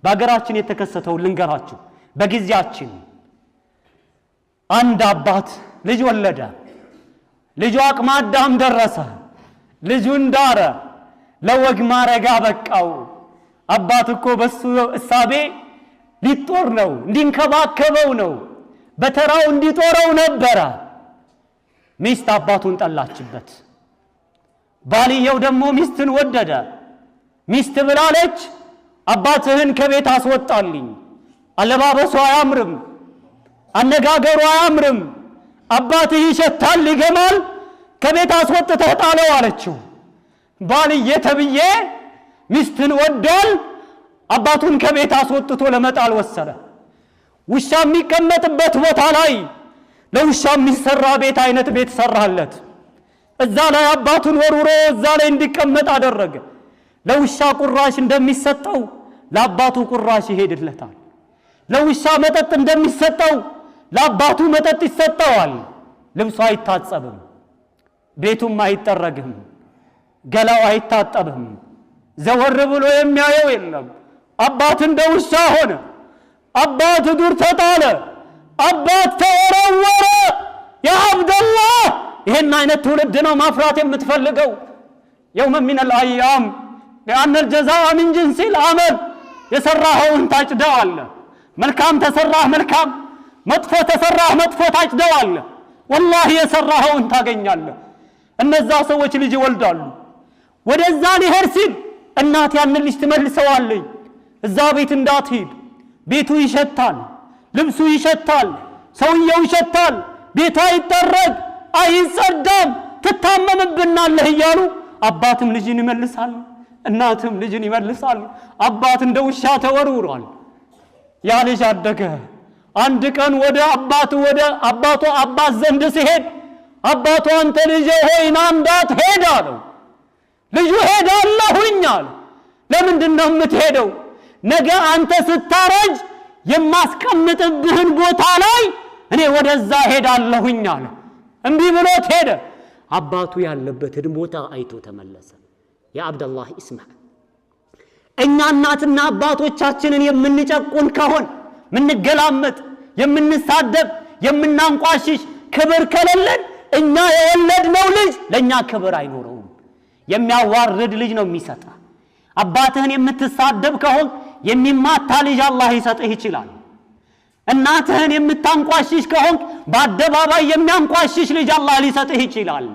በሀገራችን የተከሰተው ልንገራችሁ። በጊዜያችን አንድ አባት ልጅ ወለደ። ልጁ አቅመ አዳም ደረሰ። ልጁን ዳረ፣ ለወግ ማዕረግ አበቃው። አባት እኮ በሱ እሳቤ ሊጦር ነው፣ እንዲንከባከበው ነው፣ በተራው እንዲጦረው ነበረ። ሚስት አባቱን ጠላችበት። ባልየው ደግሞ ሚስትን ወደደ። ሚስት ብላለች፣ አባትህን ከቤት አስወጣልኝ፣ አለባበሱ አያምርም፣ አነጋገሩ አያምርም፣ አባትህ ይሸታል፣ ይገማል፣ ከቤት አስወጥተህ ጣለው አለችው። ባልዬ ተብዬ ሚስትን ወዷል፣ አባቱን ከቤት አስወጥቶ ለመጣል ወሰነ። ውሻ የሚቀመጥበት ቦታ ላይ ለውሻ የሚሰራ ቤት አይነት ቤት ሰራለት። እዛ ላይ አባቱን ወርውሮ እዛ ላይ እንዲቀመጥ አደረገ። ለውሻ ቁራሽ እንደሚሰጠው ለአባቱ ቁራሽ ይሄድለታል። ለውሻ መጠጥ እንደሚሰጠው ለአባቱ መጠጥ ይሰጠዋል። ልብሱ አይታጸብም፣ ቤቱም አይጠረግም፣ ገላው አይታጠብም። ዘወር ብሎ የሚያየው የለም። አባት እንደ ውሻ ሆነ። አባት ዱር ተጣለ። አባት ተወረወረ። ያ አብደላህ፣ ይህን አይነት ትውልድ ነው ማፍራት የምትፈልገው? يوم من الأيام لأن الجزاء من جنس العمل፣ የሠራኸውን ታጭደዋለህ። መልካም ተሰራህ መልካም፣ መጥፎ ተሰራህ መጥፎ ታጭደዋለህ። ወላሂ የሠራኸውን ታገኛለህ። እነዛ ሰዎች ልጅ ይወልዳሉ። ወደዛ ሊሄድ ሲል እናት ያንን ልጅ ትመልሰዋለች። እዛ ቤት እንዳትሄድ፣ ቤቱ ይሸታል፣ ልብሱ ይሸታል፣ ሰውየው ይሸታል፣ ቤቱ አይጠረግ አይጸዳም፣ ትታመምብናለህ እያሉ አባትም ልጅን ይመልሳሉ፣ እናትም ልጅን ይመልሳሉ። አባት እንደ ውሻ ተወርውሯል። ያ ልጅ አደገ። አንድ ቀን ወደ አባቱ ወደ አባቱ አባት ዘንድ ሲሄድ አባቱ አንተ ልጄ ሆይ ና እንዳትሄድ አለው። ልጁ ሄዳለሁኝ አለ። ለምንድን ነው የምትሄደው? ነገ አንተ ስታረጅ የማስቀምጥብህን ቦታ ላይ እኔ ወደዛ ሄዳለሁኝ አለ። እምቢ ብሎት ሄደ። አባቱ ያለበትን ቦታ አይቶ ተመለሰ። ያ አብደላህ اسمع፣ እኛ እናትና አባቶቻችንን የምንጨቁን ከሆን፣ ምንገላመጥ፣ የምንሳደብ፣ የምናንቋሽሽ፣ ክብር ከሌለን እኛ የወለድነው ልጅ ለእኛ ክብር አይኖረውም። የሚያዋርድ ልጅ ነው የሚሰጥህ። አባትህን የምትሳደብ ከሆን የሚማታ ልጅ አላህ ይሰጥህ ይችላል። እናትህን የምታንቋሽሽ ከሆንክ በአደባባይ የሚያንቋሽሽ ልጅ አላህ ሊሰጥህ ይችላል።